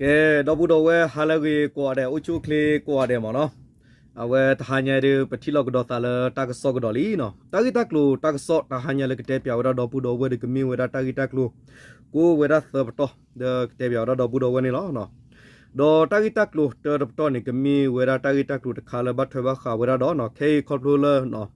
ကဲ, ဒီပုၢ်ဒီဝဲၢ် ဟါလၢအဂ့ၤကိးဂၤဒဲး, အိၣ်ဆူၣ်အိၣ်ချ့ကိးဂၤဒဲးမ့ၢ်နီၤ. အဝဲတဟါညါအံၤဒီး ပထံၣ်လိာ်ကဒီးသးလၢတၢ်ကစီၣ်ကဒီးလံနီၤ. တၢ်ဂ့ၢ်တၢ်ကျိၤတၢ်ကစီၣ် တဟါညါလၢကတဲပၠးဝဲဒၣ်ဒီပုၢ်ဒီဝဲၢ်ဒီး ကမ့ၢ်ဝဲဒၣ်တၢ်ဂ့ၢ်တၢ်ကျိၤ ကိးဝဲဒၣ်သၢပတီၢ် ဒီးကတဲပၠးဝဲဒၣ်ဒီပုၢ်ဒီဝဲၢ်န့ၣ်လီၤ. ဒီးတၢ်ဂ့ၢ်တၢ်ကျိၤတၢတပတီၢ်န့ၣ် ကမ့ၢ်ဝဲဒၣ်တၢ်ဂ့ၢ်တၢ်ကျိၤတခါလၢဘၣ်ထွဲဘၣ်ဃးဝဲဒၣ်ဒီးနီၤ, ခဲအံၤခီဖျိလၢ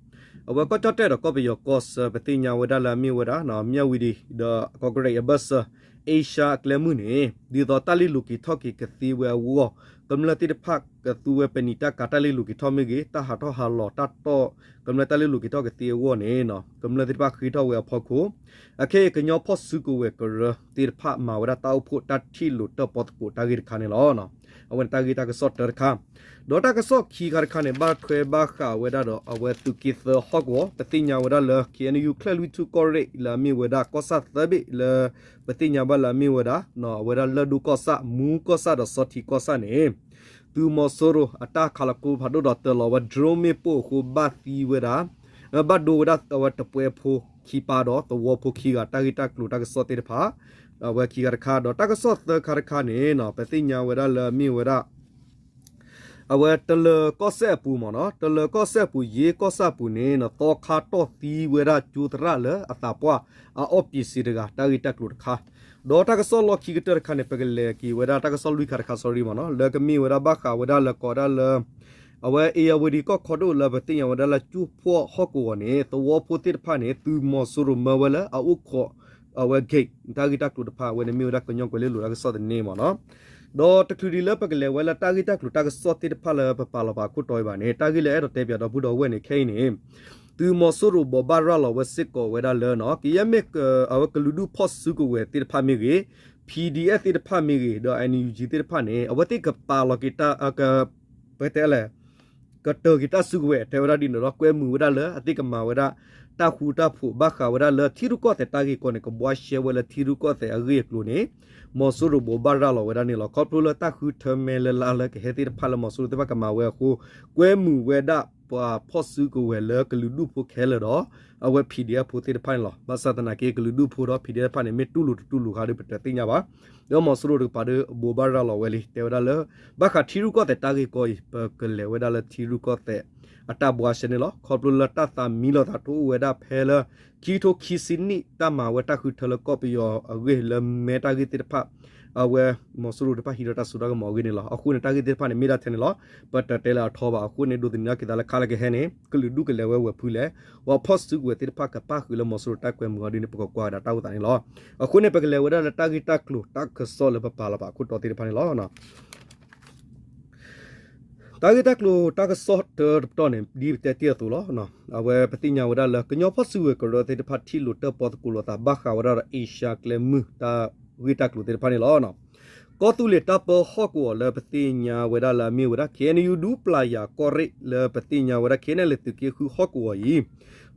အဝဲကီၢ်ကၠီၣ်တဲၣ်ဒီးကီၢ်ပယီၤကီၢ်ဆၢ ပသ့ၣ်ညါဝဲဒၣ်လၢအမ့ၢ်ဝဲဒၣ် မၠၣ်ဝံၤဒံး ဒီးကီၢ်ကရ့ၣ်အဘၢၣ်စၢၤ အ့ရှါအကျဲမုၢ်န့ၣ် ဒ်သိးတၢ်လ့ၤလိၤက့ၤထီၣ်က့ၤကသ့ဝဲအဂီၢ်, ကမျၢၢ်သ့ၣ်တဖၣ်ကသူဝဲပနံာ်တၢ်ကၤတၢ်လ့ၤလိၤက့ၤထီၣ်မ့ၢ်ဂ့ၤ, တၢ်ဟးထီၣ်ဟးလီၤတၢ်တီၢ် ကမျၢၢ်တၢ်လ့ၤလိၤက့ၤထီၣ်ကသ့အဂီၢ်န့ၣ် ကမျၢၢ်သ့ၣ်တဖၣ်ဃ့ထီၣ်ဝဲအဖီခိၣ် အခဲအံၤကညီဖီၣ်စုကဝဲၤကရၢသ့ၣ်တဖၣ်မၤဝဲဒၣ်တၢ်အိၣ်ဖှိၣ်တၢ်ထံၣ်လိာ်တၢၣ်ပီသကိးတၢ်ဂ့ၢ်တခါန့ၣ်လီၤ. အဝဲန့ၣ်တၢ်ဂ့ၢ်တၢ်ကစီၣ်တၢတခါ, ဒီးတၢ်ကစီၣ်ခံခါတခါန့ၣ် ဘၣ်ထွဲဘၣ်ဃးဝဲဒၣ်ဒီးအဝဲသုးက့သၢဟီၣ်ကဝီၤ ပသ့ၣ်ညါဝဲဒၣ်လၢ ခ့ၣ်အဲၣ်ယူၣ် ကၠဲၣ်လွံၢ်ထူၣ်ကီၢ်ရ့ၣ်လၢအမ့ၢ်ဝဲဒၣ်ကီၢ်ဆၣ်သၢဘ့ၣ်လၢ ပသ့ၣ်ညါဘၣ်လၢအမ့ၢ်ဝဲဒၣ် အဝဲဒၣ်လၢၢ်ဒိၣ်ကီၢ်ဆၣ်, မူကီၢ်ဆၣ်ဒီးစီၤထံကီၢ်ဆၣ်န့ၣ် သုးမီၤစိရိၤအတၢ်ခးလီၤကျိဖးဒိၣ်ဒီးတၢၤလီၤဝဲ drone မ့ၣ်ပိၢ်အဃိ ဘၣ်သံဝဲဒၣ် ဘၣ်ဒိဝဲဒၣ်အဝဲတပွဲဖိခံပၢ်ဒီးသဝီဖိခံဂၤ တၢ်ဂ့ၢ်တၢ်ကျိၤတၢ်ကစီၣ်သ့ၣ်တဖၣ် အဝဲခံခါတခါ, ဒီးတၢ်ကစီၣ်သၢခါတခါန့ၣ် ပသ့ၣ်ညါဝဲဒၣ်လၢအမ့ၢ်ဝဲဒၣ် အဝဲတလၢၤကီၢ်စဲၣ်အပူၤမ့ၢ်နီၤ, တလၢၤကီၢ်စဲၣ်အပူၤ ယ့ကီၢ်ဆၣ်အပူၤန့ၣ် သီခါတီၢ်သံဝဲဒၣ်ကၠိသရၣ်လၢအသးပှၢ်အအီၣ်ပ့ၤစ့တဂၤ တၢ်ဂ့ၢ်တၢ်ကျိၤတခါ, ဒီးတၢ်ကစီၣ်လီၢ်ခံကတၢၢ်တခါန့ၣ် ပကလဲၤက့ၤဝဲဒၣ်တၢ်ကစီၣ်လွံၢ်ခါတခါ sorry မ့ၢ်နီၤ, လၢကမ့ၢ်ဝဲဒၣ်ဘၣ်ဃးဝဲဒၣ်လၢကိးဒၣ်လၢ အဝဲအ့ၣ်ယၢ်ဝ့ၤဒံးကီၢ်ခီဒိၣ်လၢပသ့ၣ်ညါဝဲဒၣ်လၢကၠိဖီၣ်ဟီၣ်ကဝီၤန့ၣ် သဝီဖိသ့ၣ်တဖၣ်န့ၣ် သုးမီၤစိရိၤမၢဝဲလၢအအိၣ်ခိး အဝဲ gate တၢ်ဂ့ၢ်တၢ်ကျိၤတဖၣ် အဝဲန့ၣ်မ့ၢ်ဝဲဒၣ်ကညီကွဲၤလ့လိၤတၢ်ကစီၣ်သန့မ့ၢ်နီၤ. ဒီးတချုးဒံးလၢပကလဲၤဝဲလၢတၢ်ဂ့ၢ်တၢ်ကျိၤတၢ်ကစီၣ်သ့ၣ်တဖၣ်လၢပပာ်လီၤပာ်အခိၣ်တီအံၤဘၣ်န့ၣ် တၢ်ဂ့ၢ်လၢအဲၣ်ဒိးတဲပၠးဒီပုၢ်ဒီဝဲၢ်န့ၣ် ခဲအံၤန့ၣ် သုးမီၤစိရိၤဘိးဘၣ်ရၤလီၤဝဲစ့ၢ်ကီးဝဲဒၣ်လၢနီၤ ကယဲၢ်မ့ၢ်အဝဲကလုာ်ဒူၣ်ဖီၣ်စုကဝဲၤသ့ၣ်တဖၣ်မ့ၢ်ဂ့ၤ, P D F သ့ၣ်တဖၣ်မ့ၢ်ဂ့ၤ ဒီး N U G သ့ၣ်တဖၣ်န့ၣ် အဝဲသ့ၣ်ကပာ်လီၤက့ၤတၢ် ပတဲလဲၣ် ကတၢၢ်က့ၤတၢ်စုကဝဲၤ တဲဝဲဒၣ်ဒ်န့ၣ်ဒီး ကွဲမုာ်ဝဲဒၣ်လၢအသ့ၣ်ကမၤဝဲဒၣ် တၢ်ဃူတၢ်ဖိးဘၣ်ဃးဝဲဒၣ်လၢထံရူၢ်ကီၢ်သဲးတၢ်ဂ့ၢ်ကီန့ၣ် ကဘှါရှဲဝဲလၢထံရူၢ်ကီၢ်သဲးအဂ့ၢ်အကျိၤန့ၣ် မီၤစိရိၤဘိးဘၣ်ရၤလီၤဝဲဒၣ်န့ၣ်လီၤ. ခီဖျိလၢတၢ်ဃုထၢမဲလၢလါလၢကဟဲသ့ၣ်တဖၣ်လၢမီၤစိရိၤသ့ၣ်တဖၣ်ကမၤဝဲအဃိ ကွဲမုာ်ဝဲဒၣ်ပှၤဖီၣ်စုကဝဲၤလၢကလုာ်ဒူၣ်ဖိခဲလၢာ်ဒီး အဝဲ P D F ဖိသ့ၣ်တဖၣ်န့ၣ်လီၤ. ဘၣ်ဆၣ်သနာ်က့ ကလုာ်ဒူၣ်ဖိဒီး P D F တဖၣ်န့ၣ် မ့ၢ်တူၢ်လိာ်တတူၢ်လိာ်ခါဒီး ပတသ့ၣ်ညါဘၣ်. ဒီးမီၤစိရိၤတကပၤဒီး ဘိးဘၣ်ရၤလီၤဝဲလံ တဲဝဲဒၣ်လၢ ဘၣ်ဃးထံရူၢ်ကီၢ်သဲးတၢ်ဂ့ၢ်ကီအံၤ ပကလဲၤဝဲဒၣ်လၢထံရူၢ်ကီၢ်သဲး အတၢ်ဘှါရှဲန့ၣ်လီၤ. ခီဖျိလၢတၢ်သးမံလိာ်သးတအိၣ်ဝဲဒၣ်ဖဲလၢ ခံကထိခံဆံနံၣ် တၢ်မၤဝဲတၢ်ဃုထၢလၢကီၢ်ပယီၤအဂ့ၢ်လၢမဲတၢ်ဂ့ၢ်သ့ၣ်တဖၣ် အဝဲ မီၤစိရိၤတဖၣ်ဟံးဒီးတၢ်စိတၢ်ကမီၤအဂ့ၢ်န့ၣ်လီၤ. အဃိန့ၣ် တၢ်ဂ့ၢ်သ့ၣ်တဖၣ်န့ၣ် မ့ၢ်ဒၣ်ထဲန့ၣ်လီၤ. ပတတဲလၢအထီဘၣ်. အဃိန့ၣ် ဒိးသန့ၤက့ၤသးလၢခါလၢကဟဲန့ၣ် ကလုာ်ဒူၣ်ကလဲၤဝဲဝဲဖုလဲၣ်, ပှၤဖီၣ်စုကဝဲၤသ့ၣ်တဖၣ်ကပၣ်ဃုာ်လၢမီၤစိရိၤတၢ်ကွဲမုာ်အီၤဒ်န့ၣ် ပကကွၢ်ကဒါတၢ်အိၣ်သးန့ၣ်လီၤ. အဃိန့ၣ် ပကလဲၤဝဲဒၣ်လၢတၢ်ဂ့ၢ်တၢ်ကျိၤတၢ်ကစီၣ်လၢပပာ်လီၤပာ်အခိၣ်တီသ့ၣ်တဖၣ်န့ၣ်လီၤ. တၢ်ဂ့ၢ်တၢ်ကျိၤတၢ်ကစီၣ်တၢတပတီၢ်န့ၣ် ဒ်ပတဲတ့ၢ်အသိးလီၤ. အဝဲပသ့ၣ်ညါဝဲဒၣ်လၢ ကညီဖီၣ်စုကဝဲၤကရၢသ့ၣ်တဖၣ်ထံၣ်လိာ်တၢၣ်ပီသကိးလိာ်သးဘၣ်ဃးဝဲဒၣ်ဒီး အ့ရှါကျဲမုၢ်တၢ်ဂ့ၢ်တၢ်ကျိၤသ့ၣ်တဖၣ်န့ၣ်လီၤ. ကီၢ်သူလ့ၤတၢ်ပၢဟီၣ်ကဝီၤလၢပသ့ၣ်ညါဝဲဒၣ်လၢအမ့ၢ်ဝဲဒၣ် K N U ဒူပျၢ်ယၤကီၢ်ရ့ၣ်လၢပသ့ၣ်ညါဝဲဒၣ် K N L A သုးက့ဃုဟီၣ်ကဝီၤအံၤ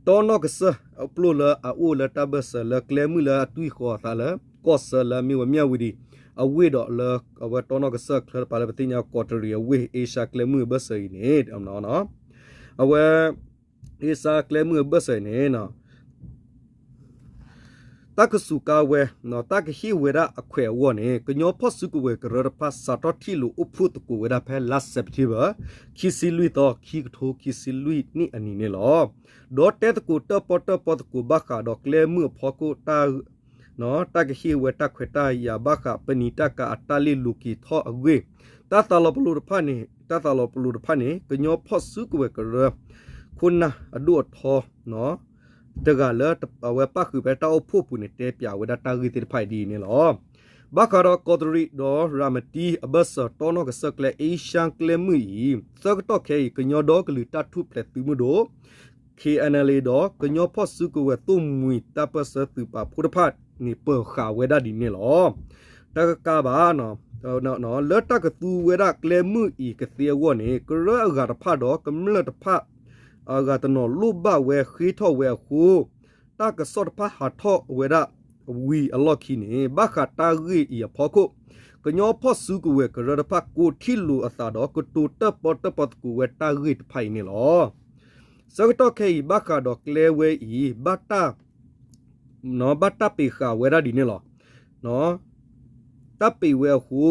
တီနီၣ်ကစၢၢ်အပျိၢ်လၢအအိၣ်လၢတၢ်ဘၢၣ်စၢၤလၢကျဲမုၢ်လၢအသွံၣ်ဃီၤအသးလၢ ကီၢ်ဆၢလၢအမ့ၢ်ဝဲမၠၣ်ဝံၤဒံး အဝ့ၢ်ဒီးလၢအဝဲတီနီၣ်ကစၢၢ်ချၢတပၤလၢပသ့ၣ်ညါကီးတရံးအဝ့ၢ် အ့ရှါကျဲမုၢ်အဘၢၣ်စၢၤအံၤန့ၣ် အဝဲ အ့ရှါကျဲမုၢ်အဘၢၣ်စၢၤအံၤန့ၣ် တၢ်ကစူၤကါဝဲ တၢ်ကဟ့ၣ်ဝဲဒၣ်အခွဲးအဂီၢ်န့ၣ် ကညီဖီၣ်စုကဝဲၤကရၢတဖၣ် စးထီၣ်ထံၣ်လိာ်အိၣ်ဖှိၣ်သကိးဝဲဒၣ်ဖဲလါစဲးပထ့ဘၢၣ် ခံဆံလွံၢ်သီ ခံကထိခံဆံလွံၢ်နံၣ်အနံၤန့ၣ်လီၤ. ဒီးတဲသကိးတၢၣ်ပီၣ်တၢၣ်ပီသကိးဘၣ်ဃးဒီးကျဲမုၢ်အဖီခိၣ် တၢ်ကဟ့ၣ်ဝဲတၢ်ခွဲးတၢ်ယာ်ဘၣ်ဃး ပနံာ်တၢ်ကၤအတၢ်လ့ၤလိၤက့ၤထီၣ်အဂ့ၢ် တၢ်သးလီၤပလိာ်တဖၣ်န့ၣ် တၢ်သးလီၤပလိာ်တဖၣ်န့ၣ် ကညီဖီၣ်စုကဝဲၤကရၢ ခိၣ်နၢ်အဒိၣ်အထီ တဂၤလၢအဝဲပၣ်ဃုာ်ဖဲတၢ်အိၣ်ဖှိၣ်ပူၤန့ၣ် တဲပၠးဝဲဒၣ်တၢ်ဂ့ၢ်သ့ၣ်တဖၣ်အံၤဒ်အံၤန့ၣ်လီၤ. ဘၣ်ဃးဒီးကီးတရံးဒီးရၤမတံအဘၢၣ်စၢၤတီနီၣ်ကစၢၢ်ကျဲ အ့ရှါကျဲမုၢ်အံၤ ဆၢကတီၢ်ခဲအံၤ ကညီဒီကလုာ်တၢ်ထူၣ်ဖျဲးသုးမုၢ်ဒိၣ် K N L A ဒီးကညီဖီၣ်စုကဝဲၤသိၣ်မှံၤတၢ်ပၢၢ်ဆၢသုးပာ်ဖှိၣ်တဖၣ်န့ၣ် ပၢၤဃာ်ဝဲဒၣ်ဒ်န့ၣ်လီၤ. တကးဘၣ် လၢတၢ်ကသူဝဲဒၣ်ကျဲမုၢ်အံၤကသ့အဂီၢ်န့ၣ် ကရၢအဂၤတဖၣ်ဒီးကမျၢၢ်တဖၣ် အဂၤတနီၤလိၣ်ဘၣ်ဝဲဃ့ထီၣ်ဝဲအဃိ တၢ်ကစီၣ်တဖၣ်ဟးထီၣ်ဝဲဒၣ်ဝံၤအလီၢ်ခံန့ၣ် ဘၣ်ဃးတၢ်ဂ့ၢ်အံၤအဖီခိၣ် ကညီဖီၣ်စုကဝဲၤကရၢတဖၣ် ကိးထံၣ်လိာ်အသးဒီး ကတိၤတၢၣ်ပီၣ်တၢၣ်ပီသကိးဝဲတၢ်ဂ့ၢ်တဖၣ်အံၤန့ၣ်လီၤ. ဆၢကတီၢ်ခဲအံၤ ဘၣ်ဃးဒီးကျဲဝဲအံၤ ဘၣ်တၢ် ဘၣ်တၢ်ပ့ၤဃာ်ဝဲဒၣ်ဒ်န့ၣ်လီၤ. တၢ်ပ့ၤဝဲအဃိ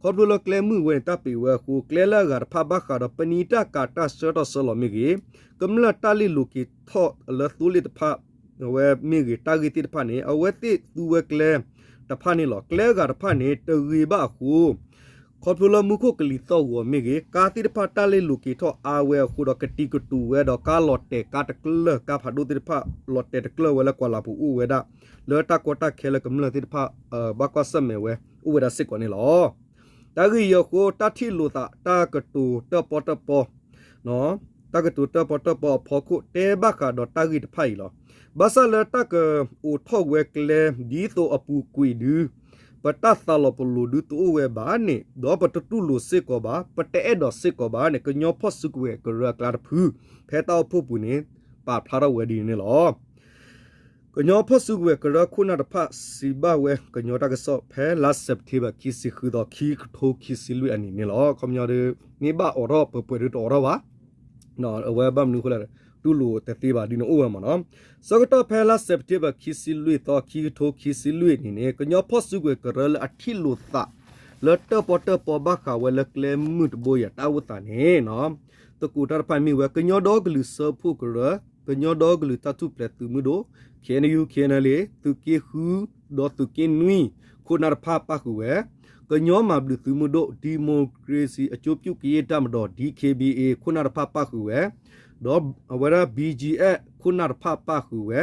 ခီဖျိလၢကျဲမုၢ်ဝဲန့ၣ် တၢ်ပံးဝဲအဃိ ကျဲလၢအဂၤတဖၣ်ဘၣ်ဃးဒီးပနံာ်တၢ်ကၤတၢ်ဆှၢထီၣ်ဆှၢလီၤမ့ၢ်ဂ့ၤ, ကမျၢၢ်တၢ်လ့ၢ်လိၤက့ၤထီၣ်လၢသိလ့ၣ်တဖၣ် အဝဲမ့ၢ်ဂ့ၤ တၢ်ဂ့ၢ်သ့ၣ်တဖၣ်န့ၣ် အဝဲသ့ၣ်သူဝဲကျဲတဖၣ်န့ၣ်လီၤ. ကျဲအဂၤတဖၣ်န့ၣ် တဂ့ၤဘၣ်အဃိ ခီဖျိလၢမူခိၣ်ကလံၤသီၣ်ဂီၤမ့ၢ်ဂ့ၤ, ကါသ့ၣ်တဖၣ်တၢ်လ့ၢ်လိၤက့ၤထီၣ်အါဝဲအဃိဒီး ကတံၤကတူာ်ဝဲဒီး ကါလီၤတဲာ် ကါတကျၢၢ် ကါဖးဒိၣ်သ့ၣ်တဖၣ် လီၤတဲာ်တကျၢၢ်ဝဲလၢကွၢ်လၤပူၤအိၣ်ဝဲဒၣ် လၢတၢ်ကီတၢ်ခဲလၢကမျၢၢ်သ့ၣ်တဖၣ် ဘၣ်ကွၢ်ဆၢၣ်မဲာ်ဝဲ အိၣ်ဝဲဒၣ်စ့ၢ်ကီးန့ၣ်လီၤ. တၢ်ဂ့ၢ်အံၤအဃိ တၢ်ထံၣ်လိာ်သး တၢ်ကတိၤတၢၣ်ပီၣ်တၢၣ်ပီ တၢ်ကတိၤတၢၣ်ပီၣ်တၢၣ်ပီအဖီခိၣ် တဲဘၣ်ဃးဒီးတၢ်ဂ့ၢ်တဖၣ်အံၤလီၤ. ဘၣ်ဆၣ်လၢတၢ်ကအိးထီၣ်ဝဲကျဲ ဒ်သိးအပူၤကွံာ်ဒု ပတၢ်သးလီၤပလိာ်ဒုတအိၣ်ဝဲဘၣ်န့ၣ် ဒီးပတတူၢ်လိာ်စ့ၢ်ကီးဘၣ် ပတအဲၣ်ဒိးစ့ၢ်ကီးဘၣ်န့ၣ် ကညီဖီၣ်စုကဝဲၤကရၢအကျါတဖု ဖဲတၢ်အိၣ်ဖှိၣ်ပူၤန့ၣ် ပာ်ဖျါထီၣ်ဝဲဒ်န့ၣ်လီၤ. ကညီဖီၣ်စုကဝဲၤကရၢခိၣ်နၢ်တဖၣ် စံးဘၣ်ဝဲကညီတၢ်ကစီၣ် ဖဲလါစဲးပထ့ဘၢၣ် ခံဆံဃုသီ ခံကထိခံဆံလွံၢ်အနံၣ်န့ၣ်လီၤ. ခီပညီဒု မ့ၢ်ဘၣ်အိးထီၣ်ပှဲၤပှဲၤဒုတအိးထီၣ်ဘၣ် အဝဲဘၣ်မနုၤအဃိလဲၣ် တူၢ်လိာ်တသ့ဘၣ်ဒ်န့ၣ်အိၣ်ဝဲမ့ၢ်နီၤ. ဆၢကတီၢ်ဖဲလါစဲးပထ့ဘၢၣ် ခံဆံလွံၢ်သီ ခံကထိခံဆံလွံၢ်အနံၣ်န့ၣ် ကညီဖီၣ်စုကဝဲၤကရၢလၢအထံၣ်လိာ်သး လၢတၢၣ်ပီၣ်တၢၣ်ပီဘၣ်ဃးဝဲလၢကျဲမုၢ်တဘိယဲၢ်တၢ်အိၣ်သးန့ၣ် သကိးတၢ်တဖၣ်မ့ၢ်ဝဲ ကညီဒီကလုာ်စၢဖှိၣ်ကရၢ, ကညီဒီကလုာ်တၢ်ထူၣ်ဖျဲးသုးမုၢ်ဒိၣ် ခ့ၣ်အဲၣ်ယူၣ် ခ့ၣ်အဲၣ်ယူၣ် သုးက့ဃု ဒီးသုးက့နွံ ခိၣ်နၢ်တဖၣ်ပၣ်ဃုာ်ဝဲ, ကညီမၤဘျုးသုးမုၢ်ဒိၣ် ဒီမိုကရေစီအကျိုးပြုကရင်တပ်မတော် ဒီ ခ့ၣ်ဘံၣ်အ့ၣ် ခိၣ်နၢ်တဖၣ်ပၣ်ဃုာ်ဝဲ, ဒီးအဝဲဒၣ် ဘံၣ်ကၠံၣ်အဲၣ် ခိၣ်နၢ်တဖၣ်ပၣ်ဃုာ်ဝဲ,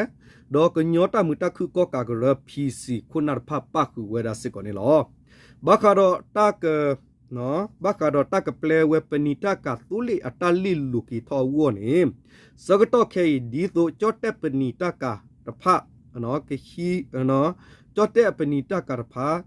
ဒီးကညီတၢ်မုာ်တၢ်ခုၣ်ကီၣ်ကးကရၢ ဖံၣ်စံၣ် ခိၣ်နၢ်တဖၣ်ပၣ်ဃုာ်ဝဲဒၣ်စ့ၢ်ကီးန့ၣ်လီၤ. ဘၣ်ဃးဒီးတၢ်က ဘၣ်ဃးဒီးတၢ်ကပျဲဝဲပနံာ်တၢ်ကၤသိလ့ၣ်အတၢ်လ့ၢ်လိာ်က့ၤထီၣ်အဂီၢ်န့ၣ်, ဆၢကတီၢ်ခဲအံၤ ဒ်သိးကၠီၣ်တဲၣ်ပနံာ်တၢ်ကၤတဖၣ် ကဟံး ကၠီၣ်တဲၣ်အပနံာ်တၢ်ကၤတဖၣ်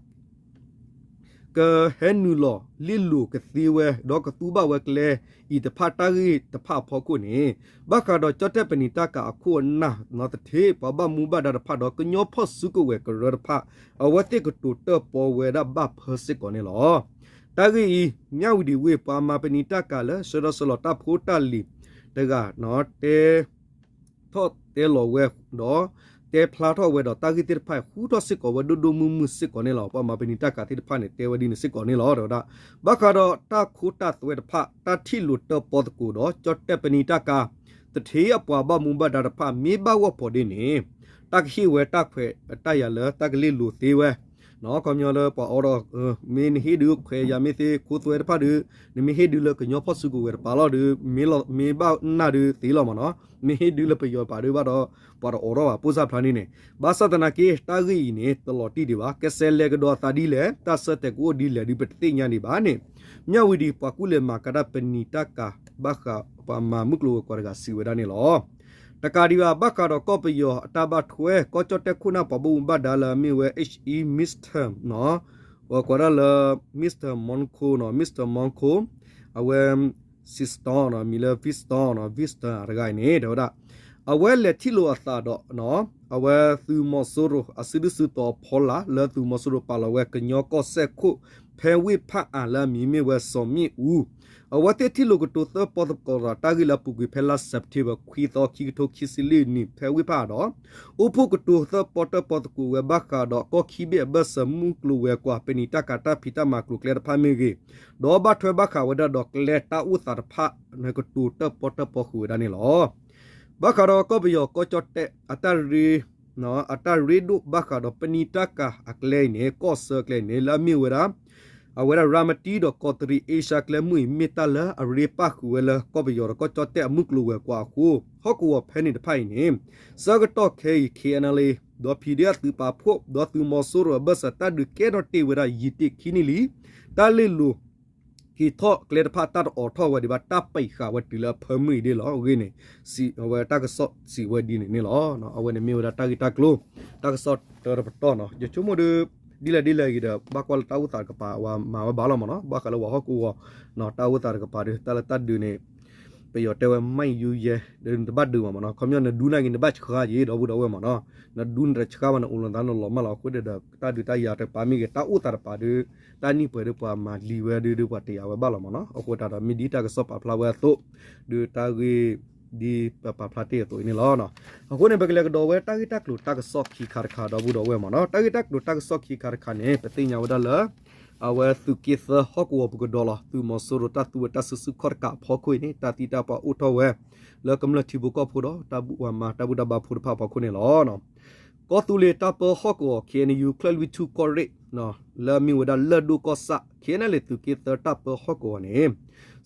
ကဟဲနုာ်လီၤလ့ၢ်လိာ်ကသ့ဝဲ ဒီးကသူဘၣ်ဝဲကျဲအံၤတဖၣ်တၢ်ဂ့ၢ်တဖၣ်အဖီခိၣ်န့ၣ်, ဘၣ်ဃးဒီးကၠီၣ်တဲၣ်ပနံာ်တၢ်ကၤအခိၣ်အနၢ်နီတထံး ပှၤဘၣ်မူဘၣ်ဒါတဖၣ်ဒီး ကညီဖီၣ်စုကဝဲၤကရၢတဖၣ် အဝဲသ့ၣ်ကတိၤတၢၣ်ပီဝဲဒၣ်ဘၣ်ဖၢစ့ၢ်ကီးန့ၣ်လီၤ. တၢ်ဂ့ၢ်အံၤ မၠၣ်ဝတံၤဝ့ၢ် ပှၤမၤပနံာ်တၢ်ကၤလၢဆှၢဒီးဆှၢလီၤတၢ်ဖိတၢ်လံၤတဂၤ တဲထီၣ်တဲလီၤဝဲဒီး တဲဖျါထီၣ်ဝဲဒီးတၢ်ဂ့ၢ်သ့ၣ်တဖၣ် ဟူထီၣ်စ့ၢ်ကီးဝဲဒိၣ်ဒိၣ်မုၢ်မုၢ်စ့ၢ်ကီးန့ၣ်လီၤ. ပှၤမၤပနံာ်တၢ်ကၤသ့ၣ်တဖၣ်န့ၣ် တဲဝဲဒ်န့ၣ်စ့ၢ်ကီးန့ၣ်လီၤ. တဲဝဲဒၣ် ဘၣ်ဃးဒီးတၢ်ခိတၢ်သွဲတဖၣ် တၢ်ထံၣ်လိာ်တၢၣ်ပီသကိးဒီး ကၠီၣ်တဲၣ်ပနံာ်တၢ်ကၤ တထံးအပှၤဘၣ်မူဘၣ်ဒါတဖၣ် မ့ၢ်ဘၣ်ဂီၢ်ဖီဒ်န့ၣ် တၢ်ကဟ့ၣ်ဝဲတၢ်ခွဲးတၢ်ယာ်လၢတၢ်ကလ့ၢ်လိာ်သ့ဝဲ ခီပညီလၢပှၤအီဒီး မ့ၢ်နဟ့ၣ်ဒုးခွဲးယာ်မ့ၢ်သ့ ခိသွဲတဖၣ်ဒုး နမ့ၢ်ဟ့ၣ်ဒုးလၢကညီဖီၣ်စုကဝဲၤတပၤလီၤဒုး မ့ၢ်ဘၣ်နၢ်ဒုးသ့လီၤမ့ၢ်နီၤ. မ့ၢ်ဟ့ၣ်ဒုးလၢပယီၤတပၤဒုးဘၣ်ဒီး ပှၤတအိးထီၣ်ဘၣ် ပိၢ်စၢ်ဖျါန့ၣ်န့ၣ်. ဘၣ်ဆၣ်သနာ်က့ တၢ်ဂ့ၢ်အံၤန့ၣ် တလီၤတံၢ်ဒံးဘၣ်. ကစဲးလဲၤကဒီးအသးဒ်လဲၣ် တၢ်ဆၢတဲာ်ကအိၣ်ဒ်လဲၣ်ဒုး ပတသ့ၣ်ညါဒံးဘၣ်န့ၣ် မၠၣ်ဝတံၤ ပှၤကူၣ်လဲၤမၤကၤတၢ်ပနံာ်တၢ်ကၤ ဘၣ်ဃးပှၤမၤမုၢ်ကျိၤဝဲၤကွာ်တဂၤစံးဝဲဒၣ်န့ၣ်လီၤ. တကးဒံးဘၣ် ဘၣ်ဃးဒီးကီၢ်ပယီၤအတၢ်ဘၣ်ထွဲ ကီၢ်ကၠီၣ်တဲၣ်ခိၣ်နၢ်ပှၤဘၣ်မူဘၣ်ဒါလၢအမ့ၢ်ဝဲ H E Mister နီၤ ပှၤကိးဒၣ်လၢ Mister Monco နီၤ Mister Monco အဝဲ Siston နီၤ မံၤလၢ Viston နီၤ Viston တဂၤအံၤန့ၣ် တဲဝဲဒၣ် အဝဲလဲၤထံၣ်လိာ်အသးဒီး အဝဲသုးမီၤစိရိၤအစုဒုၣ်စုတီၤအဖီလာ် လၢသုးမီၤစိရိၤပာ်လီၤဝဲကညီကီၢ်စဲၣ်ခိၣ် ဖဲဝ့ၢ်ဖၣ်အၣ်လၢအမံၤမ့ၢ်ဝဲစီၤမ့ၣ်အူ အဝဲသ့ၣ်ထံၣ်လိာ်ကတိၤသၢပီသကိးဒီးတၢ်ဂ့ၢ်လၢအပူၤကွံာ်ဖဲလါစဲးပထ့ဘၢၣ် ခွံသီ ခံကထိခံဆံလွံၢ်နံၣ် ဖဲဝ့ၢ်ဖၣ်အၣ်ဒီး အိၣ်ဖှိၣ်ကတိၤသၢပီတၢၣ်ပီသကိးဝဲဘၣ်ဃးဒီးကီၢ်ခံဘ့ၣ်အဘၢၣ်စၢၤမုၢ်ကျိၤဝဲၤကွာ် ပနံာ်တၢ်ကၤတၢ်ဖံးတၢ်မၤကျိၤကျဲတဖၣ်မ့ၢ်ဂ့ၤ, ဒီးဘၣ်ထွဲဘၣ်ဃးဝဲဒၣ်ဒီးကျဲတၢ်အိၣ်သးတဖၣ် ကတိၤတၢၣ်ပီတၢၣ်ပီဃုာ်ဝဲဒၣ်န့ၣ်လီၤ. ဘၣ်ဃးဒီးကီၢ်ပယီၤကီၢ်ကၠီၣ်တဲၣ် အတၢ်ရ့ အတၢ်ရ့ဒိၣ်ဘၣ်ဃးဒီးပနံာ်တၢ်ကၤအကျဲအံၤန့ၣ် ကီၢ်ဆၢအကျဲအံၤန့ၣ် လၢအမ့ၢ်ဝဲဒၣ် အဝဲဒၣ်ရၤမတံဒီးကီးတရံးအ့ရှါကျဲမုၢ်အံၤ မ့ၢ်တၢ်လၢအရ့ပၣ်ဃုာ်ဝဲလၢကီၢ်ပယီၤဒီးကီၢ်ကၠီၣ်တဲၣ်အမုၢ်ကျိၤဝဲၤကွာ်အဃိ ဟီၣ်ကဝီၤဖဲန့ၣ်တဖၣ်အံၤန့ၣ် ဆၢကတီၢ်ခဲအံၤ K N L A ဒီး P D F သုးပာ်ဖှိၣ် ဒီးသုးမီၤစိရိၤအဘၢၣ်စၢၤတၢ်ဒုးကဲထီၣ်တ့ၢ်ဝဲဒၣ်ယံာ်တ့ၢ်ခံနံၣ်လံ. တၢ်လ့ၢ်လိၤ က့ၤထီၣ်ကျဲတဖၣ်တၢ်တအိးထီၣ်ဝဲဒံးဘၣ် တၢ်ပံးဃာ်ဝဲတုၤလၢအဖၢမုၢ်အံၤဒ်လီၤ. အဂ့ၢ်န့ၣ် အဝဲတၢ်ကစီၣ်စံးဝဲဒ်န့ၣ်န့ၣ်လီၤ. အဝဲန့ၣ်မ့ၢ်ဝဲဒၣ်တၢ်ဂ့ၢ်တၢ်ကျိၤ တၢ်ကစီၣ်တၢတပတီၢ်နီၤ. ယဆိကမိၣ်ဒီး ဒ်လဲၣ်ဒ်လဲၣ်ဂ့ၤဒီး ဘၣ်ကွၢ်လၢတၢ်အိၣ်သးတကပၤ အဝဲမၤဝဲဘၣ်လီၤမ့ၢ်နီၤ. ဘၣ်ဃးလၢပှၤဟီၣ်ကဝီၤ တၢ်အိၣ်သးတကပၤဒီး တၢ်လၢတၢ်ဒုးန့ၣ် ပယီၤတဲဝဲ မိုင်းရိုးရဲ ဒီးနတဘၣ်ဒုးဘၣ်မ့ၢ်နီၤ. ခီပညီနဒုးနာ်က့ၤ နဘၣ်ဆှါက့ၤ ဒီပုၢ်ဒီဝဲၢ်မ့ၢ်နီၤ. နဒုးနတဆှါဘၣ် နအိၣ်လီၤသးနလီၤမၢ်လီၤ. အဃိဒီး တၢ်ဒုးတၢ်ယၤတကပၤမ့ၢ်ဂ့ၤ တၢ်အိၣ်သးတကပၤဒီး တၢ်နံၣ်ပှဲၤဒီးပှၤမၤလံဝဲဒီး ပှၤတယာ်ဝဲဘၣ်လီၤမ့ၢ်နီၤ. အဃိသတးဒီး မ့ၢ်ဒ်တၢ်ကစီၣ်ပာ်ဖျါဝဲအသိး ဒီးတၢ်ဂ့ၢ် ဒ်ပပာ်ဖျါတ့ၢ်အသိးအံၤန့ၣ်လီၤ. အဃိန့ၣ် ပကလဲၤကဒီးဝဲတၢ်ဂ့ၢ်တၢ်ကျိၤတၢ်ကစီၣ်ခံခါတခါ ဒီပုၢ်ဒီဝဲၢ်မ့ၢ်နီၤ. တၢ်ဂ့ၢ်တၢ်ကျိၤတၢ်ကစီၣ်ခံခါတခါန့ၣ် ပသ့ၣ်ညါဝဲဒၣ်လၢ အဝဲသုးက့သၢဟီၣ်ကဝီၤပူၤကဒီးလီၤ. သုးမီၤစိရိၤတၢ်သူဝဲတၢ်စုဆူၣ်ခီၣ်တကးအဖီခိၣ်အံၤန့ၣ် တၢ်သံတၢ်ပှၢ်အိၣ်ထီၣ်ဝဲ လၢကမျၢၢ်ထံဖိကီၢ်ဖိဒီးတၢ်ဘူၣ်ဝၤမၤတၢ်ဘူၣ်တၢ်ဘါဖိတဖၣ်အဖီခိၣ်န့ၣ်လီၤ. ကီၢ်သူလ့ၤတၢ်ပၢဟီၣ်ကဝီၤ ခ့ၣ်အဲၣ်ယူၣ် ကၠဲၣ်လွံၢ်ထူၣ်ကီၢ်ရ့ၣ် လၢအမ့ၢ်ဝဲဒၣ်လၢၢ်ဒိၣ်ကီၢ်ဆၣ် ခ့ၣ်အဲၣ်ယူၣ် သုးက့သၢတၢ်ပၢဟီၣ်ကဝီၤန့ၣ်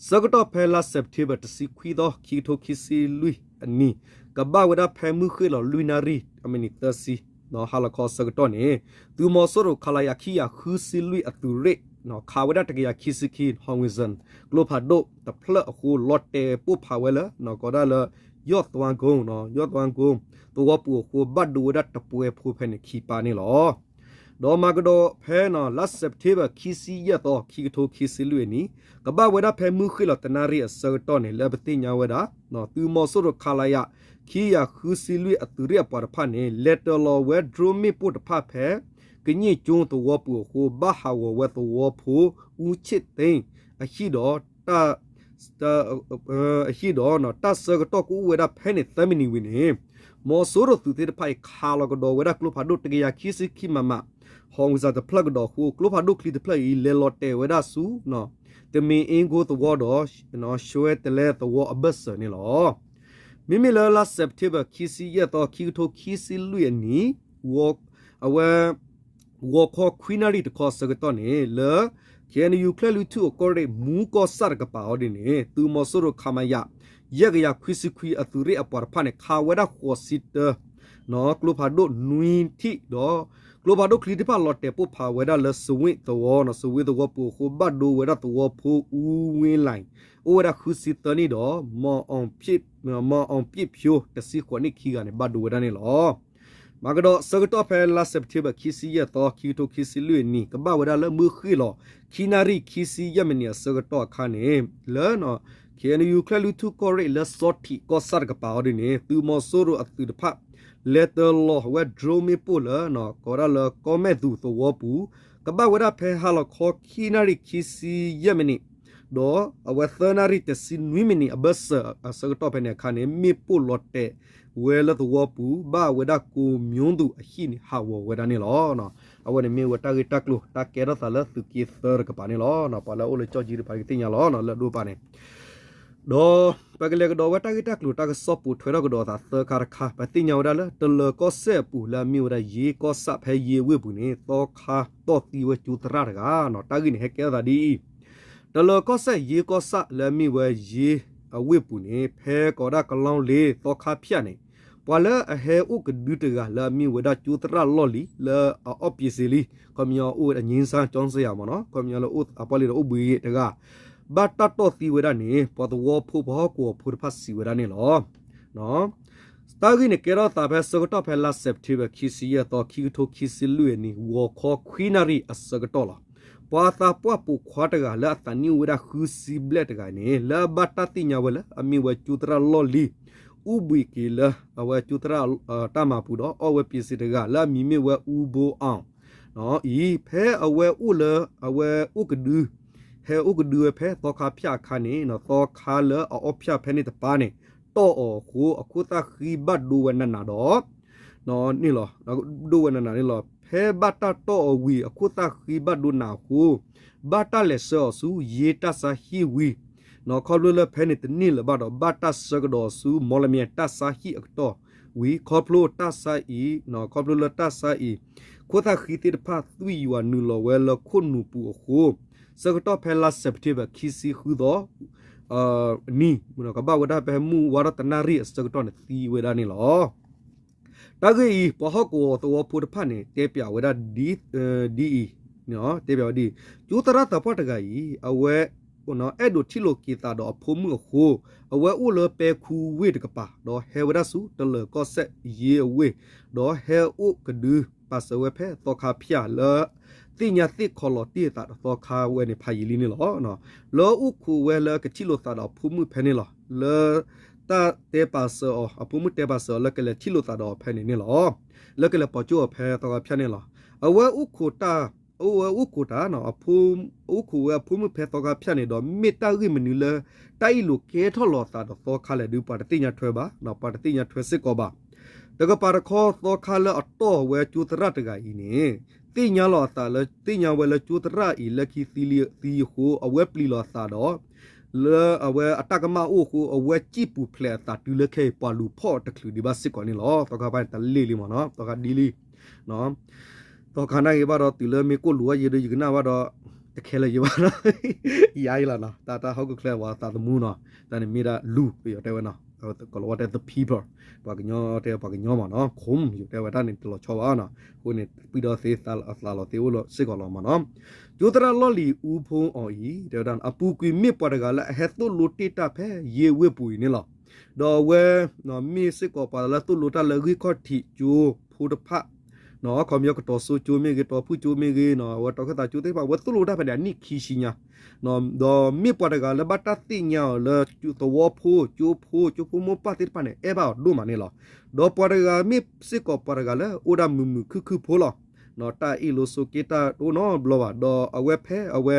ဆၢကတီၢ်ဖဲလါ September တဆံခွံသီ ခံကထိခံဆံလွံၢ်အနံၤ ကဘၣ်ဝဲဒၣ်ဖဲမုၢ်ဃ့ၢ်လီၤလွံၢ်နၣ်ရံၣ် အမံးနံးသၢဆံ ဟါလီၤခီဆၢကတီၢ်န့ၣ် သုးမီၤစိရိၤ ခလရ ခံကယၤဃုဆံလွံၢ်အသုးရ့ၣ် ခးဝဲဒၣ်တကယၤခံဆံခံ ဟီၣ်ဝံၣ်စၣ် ကျိဖးဒိၣ်တဖျၢၣ်အဃိ လီၤတဲာ်ပိၢ်ဖးဝဲလၢ ကိးဒၣ်လၢ ယီၣ်သွါကိ ယီၣ်သွါကိ သဝီပူၤအဃိ ဘၣ်ဒိဝဲဒၣ်တပှဲၤဖိဖဲန့ၣ်ခံပၢ်န့ၣ်လီၤ. ဒီးမၤကဒီးဖဲလါ September ခံဆံယဲၢ်သီ ခံကထိခံဆံလွံၢ်အနံၤ ကဘၣ်ဝဲဒၣ်ဖဲမုၢ်ဃ့ၢ်လီၤတနၣ်ရံၣ်အဆၢကတီၢ်န့ၣ် လၢပသ့ၣ်ညါဝဲဒၣ် သုးမီၤစိရိၤ ခလရ ခံကယၤဃုဆံလွံၢ်အသုးရ့ၣ်အပှၤတဖၣ်န့ၣ် လဲၤတၢၤလီၤဝဲ drone မ့ၣ်ပိၢ်တဖၣ်ဖဲ ကည့ၣ်ကၠိသဝီပူၤအဃိ ဘၣ်ဟးဂီၤဝဲသဝီဖိ အူဆ့ၣ်သ့ အဟံၣ်ဒီး အဟံၣ်ဒီး တၢ်ဆၢကတီၢ်ကအိၣ်ဝဲဒၣ်ဖဲန့ၣ်သၢမံးနံးဝံၤန့ၣ် မီၤစိရိၤသုးသ့ၣ်တဖၣ်အံၤ ခးလီၤကဒီးဝဲဒၣ်ကျိဖးဒိၣ်တကယၤခံဆံခံ မမ ဟီၣ်ဝံၣ်စၣ်တဖျၢၣ်ကဒီးအဃိ ကျိဖးဒိၣ်ချံတဖျၢၣ်အံၤ လဲၤလီၤတဲာ်ဝဲဒၣ်ဆူ တမ့ၢ်အ့ကိသဝီဒီး ရှဲတလဲသဝီအဘၢၣ်စၢၤန့ၣ်လီၤ. မ့မ့ၢ်လၢလါ September ခံဆံယဲၢ်သီ ခံကထိခံဆံလွံၢ်အနံၤ အဝဲ ဂီၤခီခွံနၣ်ရံၣ်တခီအဆၢကတီၢ်န့ၣ် လၢ ခ့ၣ်အဲၣ်ယူၣ် ကၠဲၣ်လွံၢ်ထူၣ်အကီၢ်ရ့ၣ် မူကီၢ်ဆၣ်တကပၤအီၤဒ်န့ၣ် သုးမီၤစိရိၤ ခမရ ယဲၢ်ကယၤခွံဆံခွံအသုးရ့ၣ်အပှၤတဖၣ်န့ၣ် ခးဝဲဒၣ်ဃိးဆံတၢ ကျိဖးဒိၣ်နွံထံၣ်ဒီး ကျိဖးဒိၣ်ချံတဖၣ်လီၤတဲာ်ပိၢ်ဖးဝဲဒၣ်လၢ စဝ့သဝီ စဝ့သဝီပူၤအဃိ ဘၣ်ဒိဝဲဒၣ်သဝီဖိ အူဝ့လၢ် အိၣ်ဝဲဒၣ်ဃုဆံသၢနံၣ်ဒီး မီၤအီၣ်ပံၣ်ဖၠိ တဆံဃိးနံၣ်ခံဂၤန့ၣ် ဘၣ်ဒိဝဲဒၣ်န့ၣ်လီၤ. မၤကဒီးဆၢကတီၢ်ဖဲလါ September ခံဆံယဲၢ်သီ ခံကထိခံဆံလွံၢ်အနံၤ ကဘၣ်ဝဲဒၣ်လၢမုၢ်ဃ့ၢ်လီၤ ခံနၣ်ရံၣ်ခံဆံယဲၢ်မံးနံးအဆၢကတီၢ်အခါန့ၣ် လၢ ခ့ၣ်အဲၣ်ယူၣ် ကၠဲၣ်လွံၢ်ထူၣ်ကီၢ်ရ့ၣ် လၢစီၤထံးကီၢ်ဆၣ်တကပၤအီၤဒ်န့ၣ် သုးမီၤစိရိၤအသုးတဖၣ် လဲၤတၢၤလီၤဝဲ drone မ့ၣ်ပိၢ်လၢ ကိးဝဲဒၣ်လၢကီၢ်မဲၣ်သူးသဝီပူၤ ကဘၣ်ဝဲဒၣ်ဖဲဟါလီၤခီခံနၣ်ရံၣ်ခံဆံယဲၢ်မံးနံး ဒီးအဝဲသၢနၣ်ရံၣ်တဆံနွံမံးနံးအဘၢၣ်စၢၤအဆၢကတီၢ်ဖဲန့ၣ်အခါန့ၣ် မ့ၣ်ပိၢ်လီၤတဲာ်ဝဲလၢသဝီပူၤ ဘၣ်ဝဲဒၣ်ကိးမံသူးအဟံၣ်န့ၣ် ဟးဂီၤဝဲဒၣ်န့ၣ်လီၤ. အဝဲန့ၣ်မ့ၢ်ဝဲတၢ်ဂ့ၢ်တၢ်ကျိၤ တၢ်ကဲထီၣ်သးလၢသုးက့သၢတကပၤန့ၣ်လီၤ. ပှၤလၢအအိၣ်လၢကၠီၣ်ကၠံတကပၤကသ့ၣ်ညါလီၤ လၢအဒိၣ်တကပၤန့ၣ် ဒီးပကလဲၤကဒီးဝဲတၢ်ဂ့ၢ်တၢ်ကျိၤတၢ်ကစီၣ်ပိာ်ထွဲထီၣ်ကဒီးအသးသၢခါတခါ ပသ့ၣ်ညါဝဲဒၣ်လၢ တလၢၤကီၢ်စဲၣ်အပူၤလၢအမ့ၢ်ဝဲဒၣ်ယ့ကီၢ်ဆၣ်ဖဲယ့အဝ့ၢ်ပူၤန့ၣ် သီခါတီၢ်သံဝဲကၠိသရၣ်တဂၤ တၢ်ဂ့ၢ်န့ၣ်ဟဲကဲထီၣ်သးဒ်အံၤ, တလၢၤကီၢ်စဲၣ်ယ့ကီၢ်ဆၣ်လၢအမ့ၢ်ဝဲယ့အဝ့ၢ်ပူၤန့ၣ် ဖဲကိးဒၣ်ကလီလ့သီခါဖၠၣ်န့ၣ် ပှၤလၢအဟဲအိၣ်ကဒုတဂၤလၢအမ့ၢ်ဝဲဒၣ်ကၠိသရၣ်လီၢ်လံၤလၢအအီၣ်ပ့ၤစ့လံ ခီပညီအိၣ်ဝဲဒၣ် ငြိမ်းချမ်းကၠိစ့ယၤမ့ၢ်နီၤ ခီပညီလၢအပှၤလံၤဒီးအိၣ်ဘှံးဂ့ၤတဂၤ ဘၣ်တၢ်တီၢ်သံဝဲဒၣ်န့ၣ် ပှၤသဝီဖိပှၤဟီၣ်ကဝီၤဖိတဖၣ်စံးဝဲဒၣ်န့ၣ်လီၤ. တၢ်ဂ့ၢ်န့ၣ်ကဲထီၣ်သးဖဲဆၢကတီၢ်ဖဲလါ September ခံဆံယဲၢ်သီ ခံကထိခံဆံလွံၢ်အနံၤ ဂီၤခီခွံနၣ်ရံၣ်အဆၢကတီၢ်လီၤ. ပှၤသးပှၢ်ပိာ်ခွါတဂၤလၢအသးနံၣ်အိၣ်ဝဲဒၣ်ဃုဆံဘျဲၣ်တဂၤန့ၣ် လၢအဘၣ်တၢ်သ့ၣ်ညါဝဲလၢအမ့ၢ်ဝဲကၠိသရၣ်လီၢ်လံၤ အိၣ်ဘှံးက့ၤလၢအဝဲကၠိသရၣ်တၢ်မၤပူၤဒီးအီၣ်ဝဲပ့ၤစ့တဂၤလၢအမံၤမ့ၢ်ဝဲအူဘိအီၤ အံၤ ဖဲအဝဲအိၣ်လၢ အဝဲအိၣ်ကဒု ဟဲအိၣ်ကဒုဝဲဖဲသီခါဖၠၣ်အခါန့ၣ် သီခါလၢအအီၣ်ဖၠၣ်ဖဲန့ၣ်တပၤန့ၣ် တီၢ်အီၤအဃိ အခိၣ်သၣ်ဃံဘၣ်ဒိဝဲနးနးဒီး န့ၣ်လီၤ ဒိဝဲနးနးန့ၣ်လီၤ. ဖဲဘၣ်တၢ်တီၢ်အီၤဝံၤ အခိၣ်သၣ်ဃံဘၣ်ဒိနးအဃိ ဘၣ်တၢ်လဲၤဆှၢအီၤဆူယ့တၢ်ဆါဟံၣ်ဝံၤ ခီဖျိလၢဖဲန့ၣ်တန့ၢ်လၢၤဘၣ်ဒီး ဘၣ်တၢ်ဆှၢကဒီးအီၤဆူ မီလမၠဲၣ်တၢ်ဆါဟံၣ်အကတီၢ်ဝံၤ ခီဖျိတၢ်ဆါအံၤ ခီဖျိလၢတၢ်ဆါအံၤ ခိၣ်သၣ်ဃံသ့ၣ်တဖၣ်သွံၣ်ယွၤနုာ်လီၤဝဲလၢခိၣ်နူာ်ပူၤအဃိ ဆၢကတီၢ်ဖဲလါ September ခံဆံဃုသီ နံၤ ကဘၣ်ဝဲဒၣ်ဖဲမုၢ်ဝါထီၣ်တနၣ်ရံၣ်အဆၢကတီၢ်န့ၣ်သံဝဲဒၣ်န့ၣ်လီၤ. တၢ်ဂ့ၢ်အံၤ ပှၤဟီၣ်ကဝီၤသဝီဖိတဖၣ်န့ၣ် တဲပၠးဝဲဒၣ်ဒ်အံၤ, တဲပၠးဝဲဒ်အံၤ, ကၠိသရၣ်သးပှၢ်တဂၤအံၤ အဝဲ အဲၣ်ဒိးထံၣ်လိာ်က့ၤသးဒီးအဖိမုၣ်အဃိ အဝဲအိၣ်လၢပဲခူဝ့ၢ်တကပၤ ဒီးဟဲဝဲဒၣ်ဆူတလၢၤကီၢ်စဲၣ်ယ့အဝ့ၢ် ဒီးဟဲအိၣ်ကဒု ပာ်စၢၤဝဲဖဲသီခါဖၠၣ်လၢ သ့ၣ်ညါသ့ၣ်ခီလီၤတ့ၢ်အသးဒီးသီခါဝဲန့ၣ်ဖးယံာ်လံန့ၣ်လီၤ. လၢအိၣ်ခိးဝဲလၢကထံၣ်လိာ်သးဒီးအဖိမုၣ်ဖဲန့ၣ်လီၤ. လၢတၢ်တဲပာ်စၢၤအီၤ အဖိမုၣ်တဲပာ်စၢၤအီၤလၢကလဲၤထံၣ်လိာ်သးဒီးအီၤဖဲန့ၣ်န့ၣ်လီၤ. လၢကလဲၤပိာ်ကၠိအီၤဖဲသီခါဖၠၣ်န့ၣ်လီၤ. အဝဲအိၣ်ခိးတၢ် အဝဲအိၣ်ခိးတၢ် အိၣ်ခိးဝဲအဖိမုၣ်ဖဲသီခါဖၠၣ်န့ၣ်ဒီး မ့ၢ်တၢ်ဂ့ၢ်မနုၤလၢ တၢ်အ့ၣ်လိာ်ကဲထီၣ်လိာ်သးဒီးသီခါလဲၣ်ဒုး ပှၤတသ့ၣ်ညါထွဲဘၣ်, ပှၤတသ့ၣ်ညါထွဲစ့ၢ်ကီးဘၣ်. တကပၤတခီ သီခါလၢအတီၢ်ဝဲကၠိသရၣ်တဂၤအံၤန့ၣ် သ့ၣ်ညါလီၤအသးလၢ သ့ၣ်ညါဝဲလၢကၠိသရၣ်အံၤ လၢခံသံလံသံအဃိ အဝဲပျံၤလီၤအသးဒီး လၢအဝဲအတၢ်ကမၣ်အိၣ်အဃိ အဝဲစံၣ်ပူၤဖျဲးအသးတုၤလၢခဲအံၤ ပှၤလူၤဖီၣ်တချုးဒံးဘၣ်စ့ၢ်ကီးန့ၣ်လီၤ. သီခါဖဲန့ၣ် တလ့ၢ်လံမ့ၢ်နီၤ, သီခါဒ်လံ သီခါနာ်က့ဘၣ်ဒီး တုၤလၢမ့ၢ်ကိၣ်လူၤအီၤယဲဒီး ယကနၣ်ဘၣ်ဒီး တခဲလၢာ်ယဲဘၣ်နီၤ, ယါအံၤလီၤနီၤ, တၢ်တၢ်ဟီၣ်ခိၣ်ချၢဝဲသးသမူနီၤ, တၢ်န့ၣ်မ့ၢ်ဒၣ်လူၤ ပယီၤတဲဝဲနီၤ, ကလီၤဝါတဲ the people, ပှၤကညီတဲပှၤကညီမ့ၢ်နီၤ, ခိၣ် ယိၤတဲဝဲတၢ်န့ၣ်တလီၤဆီဘၣ်နီၤ, အဃိန့ၣ် ပံၣ်ဒီသ့သးလီၤသ့အိၣ်လီၤစ့ၢ်ကီးလီၤမ့ၢ်နီၤ, ကၠိသရၣ်လီၢ်လံၤအူဖိအီၤအံၤ တဲဝဲဒၣ် အပူၤကွံာ်မ့ၢ်ပှၤတဂၤလၢအဟဲသိၣ်လိတ့ၢ်တၢ်ဖဲယ့ဝ့ၢ်ပူၤအံၤန့ၣ်လီၤ. ဒီးအဝဲ မ့ၢ်စ့ၢ်ကီးပှၤလၢသိၣ်လိတၢ်လၢဂံၢ်ခီၣ်ထံးကၠိဖိတဖၣ်, ခီပညီကတီၤစိကၠိမ့ၢ်ဂ့ၤ တီၤဖုၣ်ကၠိမ့ၢ်ဂ့ၤနီၤ, အဝဲတီၤခၢၣ်သးကၠိသ့ၣ်တဖၣ် အဝဲသိၣ်လိတၢ်ဖဲန့ၣ်အနံၣ်ခံဆံညါ, ဒီးမ့ၢ်ပှၤတဂၤလၢဘၣ်တၢ်သ့ၣ်ညါအီၤလၢ သဝီဖိ ကၠိဖိ ကၠိဖိမိၢ်ပၢ်သ့ၣ်တဖၣ်န့ၣ် အဲၣ်ဘၣ်အီၤဒိၣ်မးန့ၣ်လီၤ. ဒီးပှၤတဂၤမ့ၢ်စ့ၢ်ကီးပှၤတဂၤလၢအိၣ်ဒၣ်မုာ်မုာ်ခုၣ်ခုၣ်ဖိလီၤ. တၢ်အ့ၣ်လိာ်ဆိးက့တၢ်တအိၣ်နီတဘျီဘၣ်, ဒီးအဝဲဖဲအဝဲ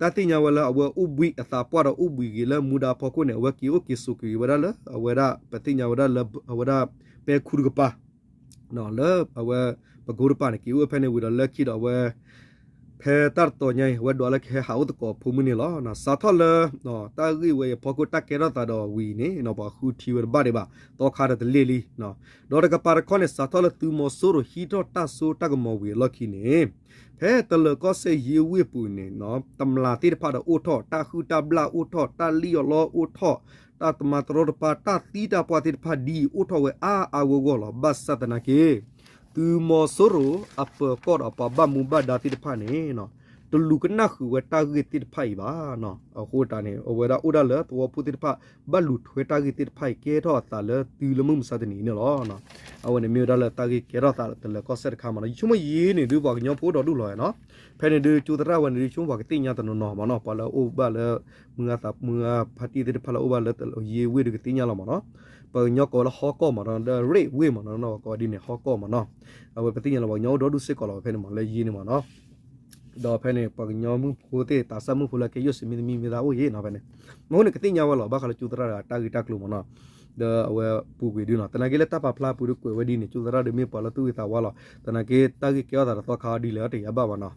တၢ်သ့ၣ်ညါဝဲလၢအဝဲအိၣ်ဘှံးအသးပှၢ်ဒီးအိၣ်ဘှံးဂ့ၤလၢမူဒါအဖီခိၣ်န့ၣ် အဝဲက့ၤအိၣ်က့ၤဆိးက့ၤဝဲဒၣ်လၢ အဝဲဒၣ် ပသ့ၣ်ညါဝဲဒၣ်လၢ အဝဲဒၣ် ပဲခူတကပၤ လၢအဝဲ ပကိတပၤန့ၣ် က့ၤအိၣ်ဖဲန့ၣ်ဝံၤဒီးလၢခံဒီးအဝဲ ဖဲတၢ်တတီၤညါအံၤ အဝဲဒွးလၢကဟဲဟးအိၣ်သကိးဖိမုၣ်န့ၣ်လီၤ. စးထီၣ်လၢ တၢ်ဂ့ၢ်ဝဲအံၤအဖီခိၣ် တၢ်ကဲထီၣ်သးဒီးဝံၤန့ၣ် ပှၤဃုထံဝဲတဘၣ်ဒံးဘၣ် သီခါဒီးတလ့ၢ်လံ. ဒီးတကပၤတခီန့ၣ် စးထီၣ်လၢသုးမီၤစိရိၤဟံးထီၣ်တၢ်စိတၢ်ကမီၤဝံၤအလီၢ်ခံန့ၣ် ဖဲတလၢၤကီၢ်စဲၣ်ယ့ဝ့ၢ်ပူၤန့ၣ် တမျးသ့ၣ်တဖၣ်ဒီးအိၣ်ထီၣ် တၢ်ဟုၣ်တၢ်ဘျၣ်အိၣ်ထီၣ် တၢ်လံၣ်အီၣ်လီအီၣ်အိၣ်ထီၣ် တၢ်တမၤတရီတပါ တၢ်သံတၢ်ပှၢ်သ့ၣ်တဖၣ်ဒ်အံၤ အိၣ်ထီၣ်ဝဲအါအါဂီၢ်ဂီၢ်လီၤ. ဘၣ်ဆၣ်သနာ်က့ သုးမီၤစိရိၤအပၢၤကီၢ်ဒီးပှၤဘၣ်မူဘၣ်ဒါသ့ၣ်တဖၣ်န့ၣ် တလူၤကနၣ်ဃုာ်ဝဲတၢ်ဂ့ၢ်သ့ၣ်တဖၣ်အံၤဘၣ်. အဃိတၢ်န့ၣ် အဝဲဒၣ်အိၣ်ဒၣ်လၢသဝီဖိသ့ၣ်တဖၣ် ဘၣ်လူၤထွဲတၢ်ဂ့ၢ်သ့ၣ်တဖၣ်အံၤ ကဲထီၣ်အသးလၢတုၤလၢမုၢ်မဆါတနံၤအံၤန့ၣ်လီၤ. အဝဲန့ၣ်မ့ၢ်ဝဲဒၣ်လၢတၢ်ဂ့ၢ်ကဲထီၣ်သးတလၢၤကီၢ်စဲၣ်တခါမ့ၢ်နီၤ. ယဆိကမိၣ်ယံာ်န့ၣ်ဒုးပှၤကညီဖိဒီဒူၣ်လီၤနီၤ. ဖဲန့ၣ်ဒုးကၠိသရၣ်ဝဲန့ၣ်ဒုး ယဆိကမိၣ်ပှၤကသ့ၣ်ညါတနီၤနီၤမ့ၢ်နီၤ. ပှၤလၢအအိၣ်ဘၣ်လၢ မုၢ်ဂၤသးမုၢ်ဂၤဖါတံၢ်သ့ၣ်တဖၣ်လၢအအိၣ်ဘၣ်လၢယ့ဝ့ၢ်ဒုးကသ့ၣ်ညါလီၤမ့ၢ်နီၤ. ပှၤကညီကိးဝဲလၢဟီၣ်ကီၢ်မ့ၢ်နီၤ ဒီးရ့ၣ်ဝ့ၢ်မ့ၢ်နီၤ ကိးဒ်န့ၣ် ဟီၣ်ကီၢ်မ့ၢ်နီၤ. အဝဲပသ့ၣ်ညါလီၤ ပှၤကညီအိၣ်ဒီဒူၣ်စ့ၢ်ကီးလီၤ ဖဲန့ၣ်မ့ၢ်လၢယ့န့ၣ်မ့ၢ်နီၤ. ဒီးဖဲန့ၣ် ပှၤကညီမုၣ်ဖိသ့ၣ် သးစၢ်မုၣ်ဖိလၢကဲယိၣ်စ့မ့ၢ်သမံသမိသးအိၣ်ယံၤနီၤ ဖဲန့ၣ်. မ့ၢ်န့ၣ်ကသ့ၣ်ညါဝဲလီၤ ဘၣ်ဃးလၢကၠိသရၣ်တဂၤတၢ်ဂ့ၢ်တၢ်ကျိၤမ့ၢ်နီၤ. ဒီးအဝဲပူၤကွံာ်ဒုးနီၤ သနာ်က့လၢတၢ်ပာ်ဖျါပူၤဒုးကွဲးဝဲဒ်န့ၣ် ကၠိသရၣ်ဒုးမ့ၢ်ပှၤလၢသူၣ်ဂ့ၤသးဝါလီၤ. သနာ်က့တၢ်ဂ့ၢ်ကဲထီၣ်သးဒီးသီခါဒ်လဲၣ်တယာ်ဘၣ်ဘၣ်နီၤ.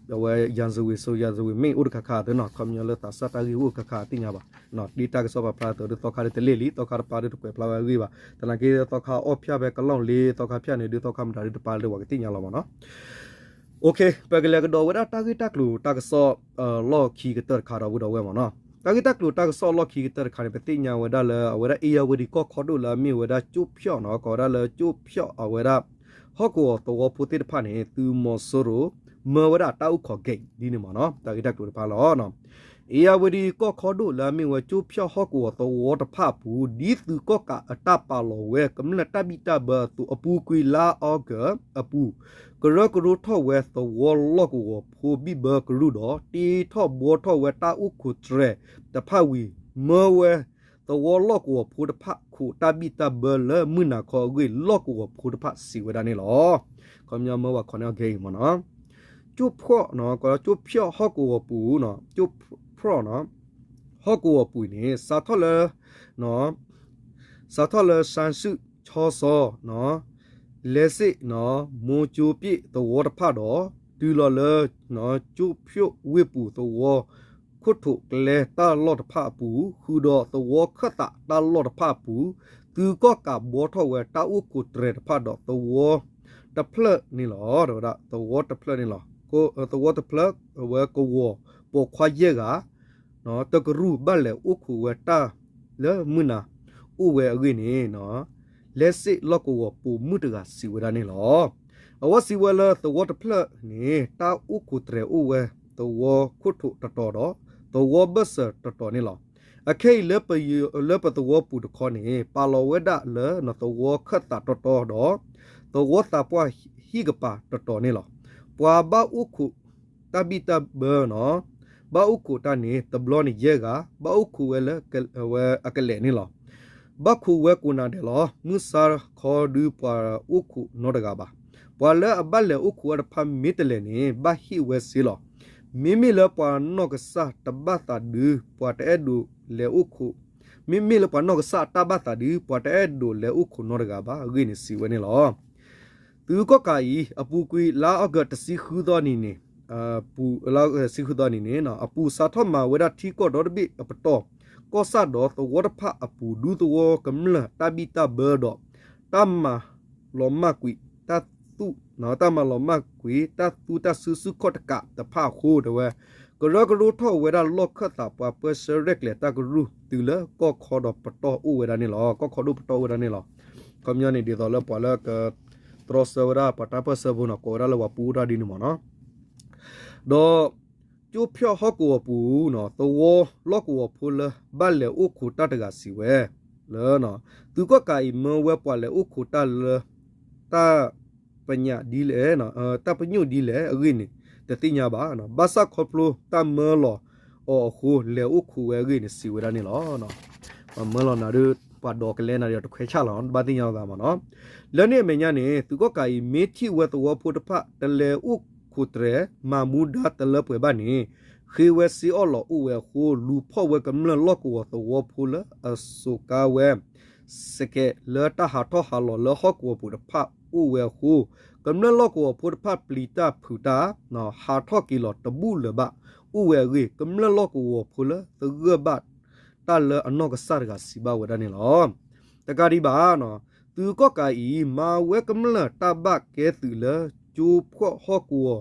ဒီးအဝဲ ယၤစဝ့ၤ စိၤယၤစဝ့ၤ မ့ၢ်အိၣ်တခါခါသ့နီၤ ခီပညီလၢသးစၢ်တၢ်ဂ့ၢ်အိၣ်တခါခါသ့ၣ်ညါဘၣ်. ဒ်တၢ်ကစီၣ်ပာ်ဖျါသးဒုးသီခါဒုးတလ့ၢ်လံ သီခါတပၤဒုးတကွဲးဖျါဝဲအဂ့ၢ်ဘၣ်. သနာ်က့သီခါအီၣ်ဖၠၣ်ဖဲကလီၢ်လ့ သီခါဖၠၣ်န့ၣ်ဒုးသီခါမတၤဒုးတပၤလၢပှၤကသ့ၣ်ညါလီၤမ့ၢ်နီၤ. ပကလဲၤကဒီးဝဲဒၣ်တၢ်ဂ့ၢ်တၢ်ကျိၤတၢ်ကစီၣ် လီၢ်ခံကတၢၢ်တခါဒီးဝဲဒီးဝဲမ့ၢ်နီၤ. တၢ်ဂ့ၢ်တၢ်ကျိၤတၢ်ကစီၣ်လီၢ်ခံကတၢၢ်တခါန့ၣ် ပသ့ၣ်ညါဝဲဒၣ်လၢ အဝဲဒၣ်အ့ၣ်ယၢ်ဝ့ၢ်ဒံးကီၢ်ခီဒိၣ်လၢအမ့ၢ်ဝဲဒၣ်ကၠိဖၠီၣ်နီၤ ကိးဝဲဒၣ်လၢကၠိဖၠီၣ်အဝဲဒၣ် ဟီၣ်ကဝီၤသဝီဖိသ့ၣ်တဖၣ်န့ၣ် သုးမီၤစိရိၤ မၢဝဲဒၣ်တၢ်အုၣ်ခီၣ်က့ၤဒ်န့ၣ်မ့ၢ်နီၤ တၢ်ဂ့ၢ်တၢ်ကျိၤတဖၣ်လီၤ. အ့ၣ်ယၢ်ဝ့ၢ်ဒံးကီၢ်ခီဒိၣ်လၢအမ့ၢ်ဝဲကၠိဖၠီၣ်ဟီၣ်ကဝီၤသဝီတဖၣ်အပူၤ ဒ်သုးကီၣ်ကးအတၢ်ပာ်လီၤဝဲကမျၢၢ်တၢ်ဘံၣ်တၢ်ဘၢအသိး အပူၤကွံာ်လါအီကူးအပူၤ ကရၢကရိထီၣ်ဝဲသဝီလီၢ်ကဝီၤဖိဘံၣ်ဘၢကရူၢ်ဒီး တ့ထီၣ်ဘှီထီၣ်ဝဲတၢ်အိၣ်ခိၣ်တြဲၤတဖၣ်ဝံၤ မၢဝဲ သဝီလီၢ်ကဝီၤဖိတဖၣ်ခိးတၢ်ဘံၣ်တၢ်ဘၢလၢမုၢ်နၤခီအဂ့ၢ် လီၢ်ကဝီၤဖိတဖၣ်စံးဝဲဒၣ်န့ၣ်လီၤ. ခီပညီမၢဝဲခီန့ၣ်အဂ့ၢ်အံၤမ့ၢ်နီၤ. ကၠိဖျီၣ်နီၤ ကီးလၢကၠိဖျီၣ်ဟီၣ်ကဝီၤပူၤနီၤ ကၠိဖျီၣ်နီၤ ဟီၣ်ကဝီၤပူၤအံၤန့ၣ် စးထီၣ်လၢ စးထီၣ်လၢ စၣ်စုၣ် ဆီစီ လဲစ့ၣ်နီၤ မိၢ်ကၠိပျ့ၣ်သဝီတဖၣ်ဒီး တုၤလီၤလၢ ကၠိဖျိၣ်ဝ့ၢ်ပူၤသဝီ ခိၣ်ထိးကျဲတၢ်လီၢ်တဖၣ်အပူၤ ဃုာ်ဒီးသဝီခၢၣ်သးတၢ်လီၢ်တဖၣ်အပူၤ သုးကီၣ်ကးဘှီထီၣ်ဝဲတၢ်အိၣ်ခိၣ်တြဲၤတဖၣ်ဒီးသဝီတဖျၢၣ်န့ၣ်လီၤ. ဒီးဝဲဒၣ်သဝီတဖျၢၣ်န့ၣ်လီၤ. သဝီတဖျၢၣ် အဝဲကဝီၤပိာ်ခွါယဲၢ်ဂၤ တကရူၢ်ဘၣ်လဲၤအိၣ်ခိးဝဲတၢ်လၢမုၢ်နၤအိၣ်ဝဲအဂ့ၢ်န့ၣ် လဲစ့ၣ်လီၢ်ကဝီၤပိာ်မုၣ်တဂၤစံးဝဲဒၣ်န့ၣ်လီၤ. အဝဲစံးဝဲလၢသဝီတဖျၢၣ်န့ၣ် တၢ်အိၣ်ခိၣ်တြဲၤအိၣ်ဝဲ သဝီခိၣ်ထိးတတီၤဒီး သဝီဘၢၣ်စၢၤတတီၤန့ၣ်လီၤ. အခဲအံၤ လၢပသဝီပူၤတခီန့ၣ် ပာ်လီၤဝဲဒၣ်လၢသဝီခၢၣ်သးတတီၤဒီး သဝီသးပှၢ်ဟံၣ်ကပၤတတီၤန့ၣ်လီၤ. ပှၤဘၣ်အိၣ်ခိးတၢ်ဘံၣ်တၢ်ဘၢနီၤ ဘၣ်အိၣ်ခိးတၢ်န့ၣ် တဘျီန့ၣ်ယဲၢ်ဂၤ ဘၣ်အိၣ်ခိးဝဲလၢ ဝဲအကလဲာ်န့ၣ်လီၤ. ဘၣ်ခိးဝဲကိးနၤဒဲးလီၤ. မုၢ်ဆါခီဒုးပှၤအိၣ်ခိးနီတဂၤဘၣ်. ပှၤလၢအဘၣ်လဲၤအိၣ်ခိးဝဲတဖၣ်မ့ၢ်တလဲၤန့ၣ် ဘၣ်ဟ့ၣ်ဝဲစ့လီၤ. မ့မ့ၢ်လၢပှၤနီၢ်ကစၢ်တဘၣ်သးဒုး ပှၤတအဲၣ်ဒိးလဲၤအိၣ်ခိး, မ့မ့ၢ်လၢပှၤနီၢ်ကစၢ်တၢ်ဘၣ်သးဒုး ပှၤတအဲၣ်ဒိးလဲၤအိၣ်ခိးနီတဂၤဘၣ် အဂ့ၢ်န့ၣ်စံးဝဲန့ၣ်လီၤ. သုးကီၣ်ကးအံၤ အပူၤကွံာ်လါအီကူးတဆံဃုသီနံၤန့ၣ်, တဆံဃုသီနံၤန့ၣ် အပူၤစးထီၣ်မၤဝဲဒၣ်ထံကီၢ်ဒီတဘ့ၣ်အပတီၢ်, ကီၢ်ဆၣ်ဒီးသဝီတဖၣ်အပူၤ ဒူသဝီကမျၢၢ်တၢ်ဘံၣ်တၢ်ဘၢဒီး တၢ်မၤလီၤမၢ်ကွံာ်တၢ်သူၣ်, တၢ်မၤလီၤမၢ်ကွံာ်တၢ်သူတၢ်စုဆူၣ်ခီၣ်တကးတဖၣ်အဃိ တဲဝဲ ကရၢကရိထီၣ်ဝဲဒၣ်လီၢ်ခၢၣ်သးပှၤပၢဆှၢရဲၣ်ကျဲၤတၢ်ကရူၢ်တုၤလၢကီၢ်ခီဒီးပတီၢ်အိၣ်ဝဲဒၣ်န့ၣ်လီၤ. ကီၢ်ခီဒိၣ်ပတီၢ်အိၣ်ဝဲဒၣ်န့ၣ်လီၤ. ခီပညီန့ၣ် ဒ်သိးလၢပှၤလၢက တြီဆၢဝဲဒၣ်ပှၤတၢ်ပၢၢ်ဆၢဖိန့ၣ် ကိးဝဲဒၣ်လၢပှၤပူတၢ်ဒ်န့ၣ်မ့ၢ်နီၤ. ဒီး ကၠိဖၠီၣ်ဟီၣ်ကဝီၤပူၤန့ၣ် သဝီလီၢ်ကဝီၤဖိလၢဘၣ်လဲၤအိၣ်ခိးတၢ်တဂၤစံးဝဲလၢ သုးကီၣ်ကးအံၤမၢဝဲပှၤလဲၤအိၣ်ခိးတၢ်လၢ တၢ်ပညၣ်ဒ်လဲၣ်, တၢ်ပညိၣ်ဒ်လဲၣ်အဂ့ၢ်န့ၣ် တသ့ၣ်ညါဘၣ်. ဘၣ်ဆၣ်ခီဖျိတၢ်မၢလီၤအီၤအဃိ လဲၤအိၣ်ခိးဝဲအဂ့ၢ်န့ၣ် စံးဝဲဒၣ်န့ၣ်လီၤ. ပှၤမၢလီၤနၤဒီး ပှၤဒိးကလဲနၤဒီးတခွဲးဆၣ်လီၤ, ဘၣ်သ့ၣ်ညါလိာ်သးမ့ၢ်နီၤ. လၢန့ၣ်အမဲာ်ညါန့ၣ် သုးကီၣ်ကးအံၤ မ့ၢ်ထံၣ်ဝဲသဝီဖိတဖၣ် တလဲၤအိၣ်ခိးတြဲၤ မၤမူဒါတလၢပှဲၤဘၣ်န့ၣ် ဃ့ဝဲစ့အီၣ်လီၤအိၣ်ဝဲအဃိ လူၤဖီၣ်ဝဲကမျၢၢ်လီၢ်ကဝီၤသဝီဖိလၢအစိာ်ကါဝဲ စကဲးလၢတၢ်ဟးထီၣ်ဟးလီၤလၢဟီၣ်ကဝီၤပူၤတဖၣ်အိၣ်ဝဲအဃိ ကမျၢၢ်လီၢ်ကဝီၤဖိတဖၣ်ပျံၤတၢ်ဖုးတၢ် ဟးထီၣ်က့ၤလီၤတဘူၣ်လၢၤဘၣ် အိၣ်ဝဲအဂ့ၢ် ကမျၢၢ်လီၢ်ကဝီၤဖိလၢသဂၢၢ်ဘၣ်တၢ်လၢအနီၢ်ကစၢ်တဂၤစံးဘၣ်ဝဲဒၣ်န့ၣ်လီၤ. တကးဒံးဘၣ် သုးကီၣ်ကးအံၤ မၤဝဲကမျၢၢ်တၢ်ဘၣ်ကဲသုးလၢ ကၠိဖၠီၣ်ဟီၣ်ကဝီၤ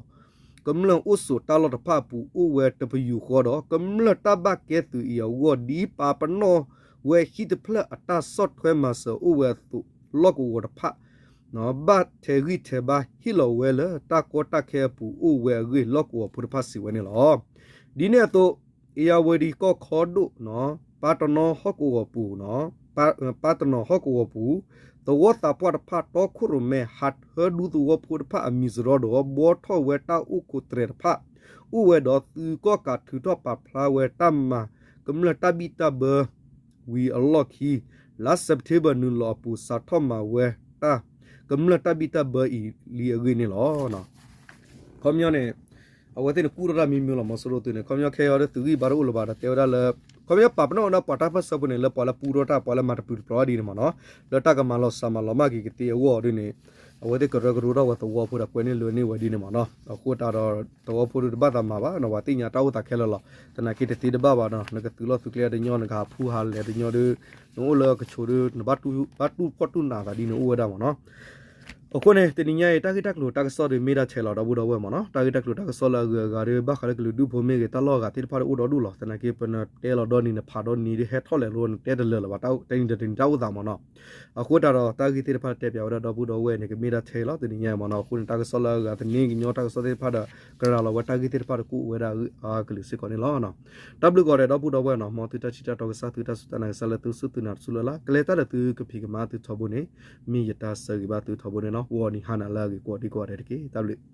ကမျၢၢ်အိၣ်ဆိးတၢ်လီၢ်တဖၣ်အပူၤအိၣ်ဝဲတပယူာ်ဃီဒီး ကမျၢၢ်တၢ်ဘၣ်ကဲသုးအံၤအဂီၢ် ဒ်ပာ်ပနီၣ်ဝဲဟံၣ်တဖျၢၣ်အတၢ်ဆီၣ်ထွဲမၤစၢၤအိၣ်ဝဲအသိး လီၢ်ကဝီၤတဖၣ် ဘၣ်ထဲးဂံၢ်ထဲးဘါဟ့ၣ်လီၤဝဲလၢတၢ်ကီတၢ်ခဲအပူၤအိၣ်ဝဲအဂ့ၢ် လီၢ်ကဝီၤဖိတဖၣ်စံးဝဲန့ၣ်လီၤ. ဒ်န့ၣ်အသိး အ့ၣ်ယၣ်ဝတံၣ်ကီၢ်ခီဒိၣ် ပၢ်တနီၤဟီၣ်ကဝီၤပူၤ ပၢ်တနီၤဟီၣ်ကဝီၤပူၤ သဝီသးပှၢ်တဖၣ်တီခိၣ်ရိၣ်မဲ ဟးထၢဒူသဝီဖိတဖၣ်အမံၤစရီဒီး ဘှီထီၣ်ဝဲတၢ်အိၣ်ခိးတြဲၤတဖၣ် အိၣ်ဝဲဒီးသုးကီၣ်ကးထုးထီၣ်ပာ်ဖျါဝဲတၢ်မၤကမျၢၢ်တၢ်ဘံၣ်တၢ်ဘၢ ဝံၤအလီၢ်ခံ လါစဲးပထ့ဘၢၣ်နုာ်လီၤအပူၤ စးထီၣ်မၤဝဲတၢ်ကမျၢၢ်တၢ်ဘံၣ်တၢ်ဘၢအံၤလံအဂ့ၢ်န့ၣ်လီၤ. ခီပညီန့ၣ် အဝဲသ့ၣ်န့ၣ်ကူၣ်ထီၣ်တၢ်မံၤမံၤလီၤ မီၤစိရိၤသုးန့ၣ် ခီပညီခဲအံၤဒီးသုးဂံၢ်ဘါတအိၣ်လၢၤဘၣ်ဒီးတဲဝဲဒၣ်လၢ ခီပညီပာ်ပနီၣ်ဝဲဒၣ်ပှၤတၢ်ပၢၢ်ဆၢဖိန့ၣ် လၢပှၤလၢပူထီၣ်တၢ် ပှၤလၢမၤတပျုၤတပျီၤဒ်န့ၣ်မ့ၢ်နီၤ လၢတၢ်ကမၤလီၤစၢ်မၤလီၤမၢ်က့ၤကသ့အဂီၢ်ဒ်န့ၣ် အဝဲသ့ၣ်ကရၢကရိထီၣ်ဝဲသဝီဖိဒီးကွဲန့ၢ်လွဲန့ၢ်ဝဲဒ်န့ၣ်မ့ၢ်နီၤ အဃိတးဒီး သဝီဖိဒုးတဘၣ်သးမၤဘၣ်နီၤ ပှၤသ့ၣ်ညါတၢ်အိၣ်သးခဲလၢာ်လီၤ သနာ်က့တသ့တဘၣ်ဘၣ်နီၤ နကသုးလီၢ်သုးကျဲတညီ နကဟးဖူဟးလဲၤတညီဒီး နအိၣ်လၢကဆိးဒီး နဘၣ်တူၢ်ဖှီၣ်တူၢ်နးသးဒ်န့ၣ်အိၣ်ဝဲဒၣ်မ့ၢ်နီၤ အဃိန့ၣ် တနံၤညါအံၤ တၢ်ဂ့ၢ်တၢ်ကျိၤတၢ်ကစီၣ်ဒီးမ့ၢ်ဒၣ်ထဲလီၤ ဒီပုၢ်ဒီဝဲၢ်မ့ၢ်နီၤ တၢ်ဂ့ၢ်တၢ်ကျိၤတၢ်ကစီၣ်လၢအဂုၤအဂၤဒီး ဘၣ်ဃးလၢကလုာ်ဒူၣ်ဖိမ့ၢ်ဂ့ၤ တၢ်လီၢ်အဂၤသ့ၣ်တဖၣ်ဒီးအိၣ်ဒီဒူၣ်လီၤ သနာ်က့ပနတဲလီၤဒီနံၤ နဖးဒီနံၤဒီးဟဲထီၣ်လဲၤလိၤ နတဲတလၢာ်လၢၤဘၣ် တနံၤဒီးတနံၤတၢ်အိၣ်သးမ့ၢ်နီၤ အဃိတးဒီးတၢ်ဂ့ၢ်သ့ၣ်တဖၣ်တဲပၠးဝဲဒၣ်ဒီပုၢ်ဒီဝဲၢ်န့ၣ် ကမ့ၢ်ဒၣ်ထဲလီၤ တနံၤညါအံၤမ့ၢ်နီၤ အဃိန့ၣ် တၢ်ကစီၣ်လၢအဂၤသန့ကညီတၢ်ကစီၣ်သ့ၣ်တဖၣ်ဒီး ကရၤလီၤဝဲတၢ်ဂ့ၢ်သ့ၣ်တဖၣ်ဒီးကအိၣ်ဝဲဒၣ်အကလုာ်စ့ၢ်ကီးန့ၣ်လီၤ တၢ်ဘျုးကိးဂၤဒဲးဒီပုၢ်ဒီဝဲၢ်နီၤ မ်သုတၢ်ထံၣ်တၢ်တီကစၢ်သုတၢ်စူၢ်တၢ်နာ်ကစၢ်လၢသုစူၢ်သုနာ်တစူၢ်လၢ်လၢ် ကလဲၤတၢ်ဒီးသုကဖံးကမၤသုထီဘိန့ၣ် မ့ၢ်ယတၢ်ဆၢဂ့ၤဘၣ်သုထီဘိန့ၣ်လီၤ ဂီၤနံၤဟါနၤလၢအဂ့ၤကိးဒံကိးဂၤဒဲးတက့ၢ် တၢ်ဘျုး